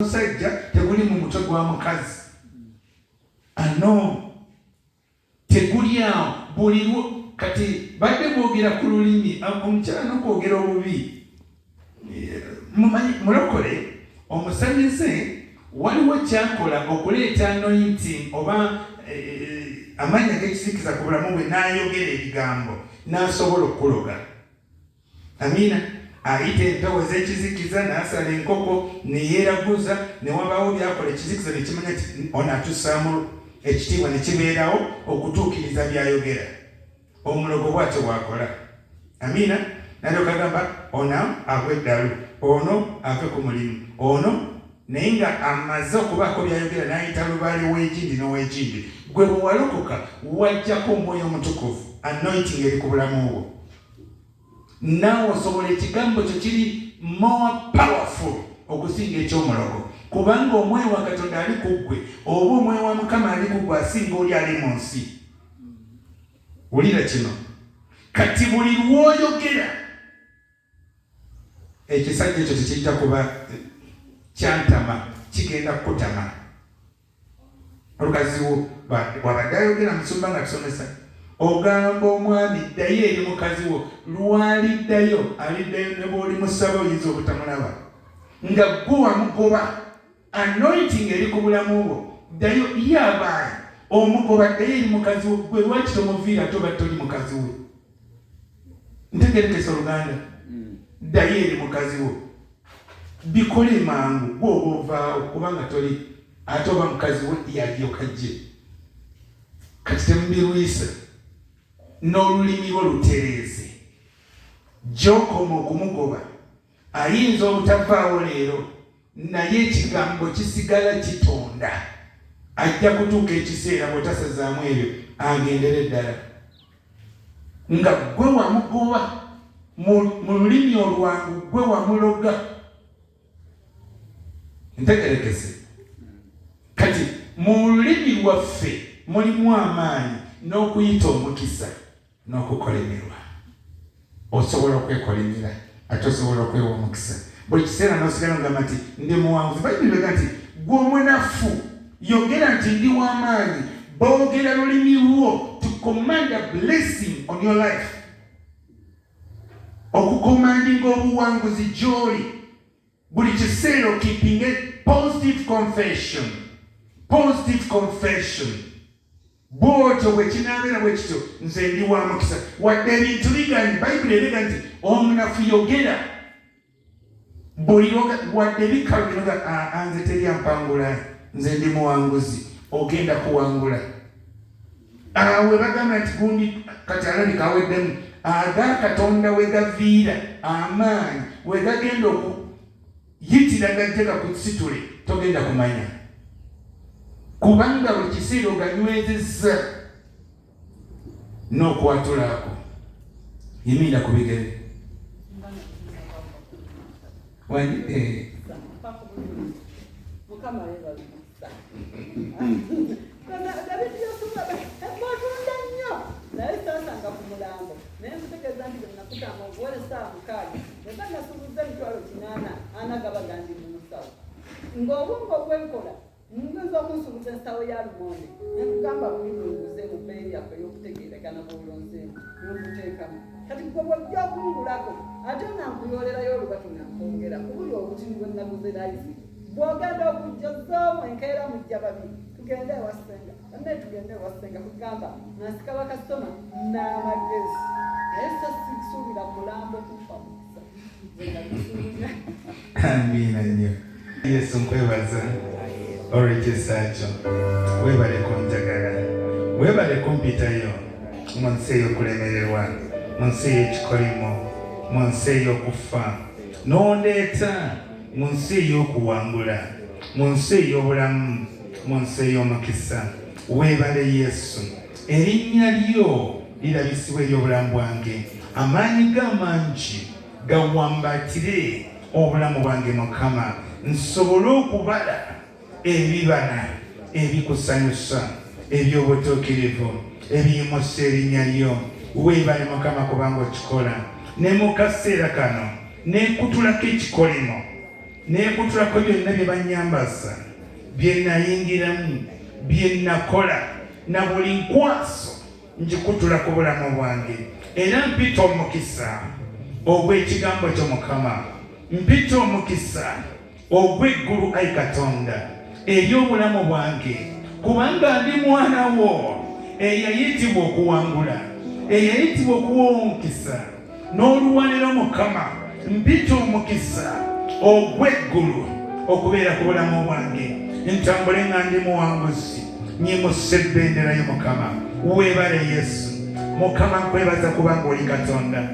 Musajja teguli mu mutwe gwa mukazi ano, teguli awo buli kati badde boogera ku lulimi, omukyala n'okwogera obubi. Mumanyi mulokole omusamize waliwo kyakola okuleeta anointing oba amaanyi ag'ekisikiza ku bulamu bwe, n'ayogera ebigambo n'asobola okukuloga. Amiina. Ayita empewo ez'ekizikiza, n'asala enkoko, neyeeraguza, ne wabaawo byakola, ekizikiza ne kimanya nti ono atussaamu ekitiibwa, ne kibeerawo okutuukiriza by'ayogera. Omulogo bw'atyo bw'akola. Amiina. Nalyoka agamba ono agwa eddalu, ono ave ku mulimu, ono, naye nga amaze okubaako by'ayogera, n'ayita lubaale w'egindi n'ow'egindi. Gwe bwe walokoka, wajjako Omwoyo Omutukuvu, anointing eri ku bulamu bwo. Naawe osobola, ekigambo kyo kiri more powerful okusinga ekyomulogo, kubanga omwoyo wa Katonda ali ku ggwe, oba omwoyo wa Mukama ali ku ggwe, asinga oli ali mu nsi. Wulira kino kati, buli lw'oyogera, ekisajja ekyo tekijja kuba kyantama, kigenda kukutama. Olukazi wo wabadde ayogera, musumba nga tusomesa, ogamba omwami, "Ddayo eri mukazi wo." Lwaliddayo, aliddayo ne bw'oli musaba oyinza obutamulaba, nga gwe wamugoba. Anointing eri ku bulamu bwo. Ddayo ye abaayi omugoba, ddayo eri mukazi wo. Gwe lwaki tomuviira ate oba toli mukazi we? Ntegerekesa oluganda. Ddayo eri mukazi wo, bikole mangu, gwe oba ovaawo, kubanga toli ate oba mukazi we yalyoka jje. Kati temubirwisa n'olulimi lwo lutereeze. Gyokoma okumugoba, ayinza obutavaawo leero, naye ekigambo kisigala kitonda. Ajja kutuuka ekiseera bw'otasazaamu ebyo, agendere ddala nga gwe wamugoba. Mu lulimi olwangu, gwe wamuloga. Ntegerekese. Kati mu lulimi lwaffe mulimu amaanyi n'okuyita omukisa n'okukolemerwa. Osobola okwekolimira, ate osobola okwewa omukisa buli kiseera n'osigala ogamba nti, "Ndi muwanguzi." Bayibuli bega nti, "Gwe omunafu, yogera nti ndi w'amaanyi." Boogera lulimi lwo to command a blessing on your life, okucommandinga obuwanguzi gy'oli buli kiseera, okeeping a positive confession, positive confession. Bwotyo bwe kinaabeera bwe kityo, nze ndi wa mukisa wadde ebintu biganye. Bayibuli erega nti omunafu yogera buli wadde bikalu binoga, "Nze teryampangula, nze ndi muwanguzi." Ogenda kuwangula. Awe bagamba nti gundi kati alabika aweddemu, aga Katonda we gaviira amaanyi, we gagenda okuyitira gajja gakusitule, togenda kumanya, kubanga buli kiseera oganywezezza n'okwatulaako. Yimirira ku bigere. Wangi. Mukama yeebazisa. Mwatunda nnyo, naye saasanga ku mulambo, naye nkutegeeza nti bwe nakutanga okuwera essaawa 6, neba nasuubuzza 800,000, ana gaba gandi mu musawo. Ng'obwongo obwenkola nyinza okunsuubuza ensawo ya lumonde, nekugamba buli bwenguze mu bbeeyi yaffe ey'okutegeeragana bw'olonzeemu n'oguteekamu. Kati gwe bw'ojja okungulako, ate nga nkuyoolerayo olubatu nga nkwongera ku buli obutini bwe naguze layisi. Bw'ogenda okujja ozoomu enkeera, mujja babiri, tugende ewa ssenga. Bannaye, tugende ewa ssenga, kugamba nga nsika bakasitoma n'amagezi, naye so sisuubira mulambo kumpa mukisa, nze nga bisuubira. Amiina nnyo. Yesu, nkwebaza olw'ekisa kyo. Weebale kunjagala, weebale kumpitayo mu nsi ey'okulemererwa, mu nsi ey'ekikolimo, mu nsi ey'okufa, n'ondeeta mu nsi ey'okuwangula, mu nsi ey'obulamu, mu nsi ey'omukisa. Weebale Yesu. Erinnya lyo lirabisibwa eri obulamu bwange. Amaanyi g'amangi gawambatire obulamu bwange, Mukama, nsobole okubala ebibala ebikusanyusa, eby'obutuukirivu, ebiyimusa erinnya lyo. Weebale Mukama, kubanga okikola. Ne mu kaseera kano neekutulako ekikolimo. Neekutulako byonna bye bannyambaza, bye nayingiramu, bye nakola, na buli nkwaso ngikutula ku bulamu bwange. Era mpita omukisa ogw'ekigambo kyo Mukama, mpita omukisa ogw'eggulu ai Katonda eri obulamu bwange, kubanga ndi mwana wo eyayitibwa okuwangula, eyayitibwa okuwa omukisa. N'oluwalero Mukama, mpita omukisa ogw'eggulu okubeera ku bulamu bwange, ntambule nga ndi muwanguzi, nyimusa ebendera yo Mukama. Weebale Yesu. Mukama, nkwebaza kubanga oli Katonda.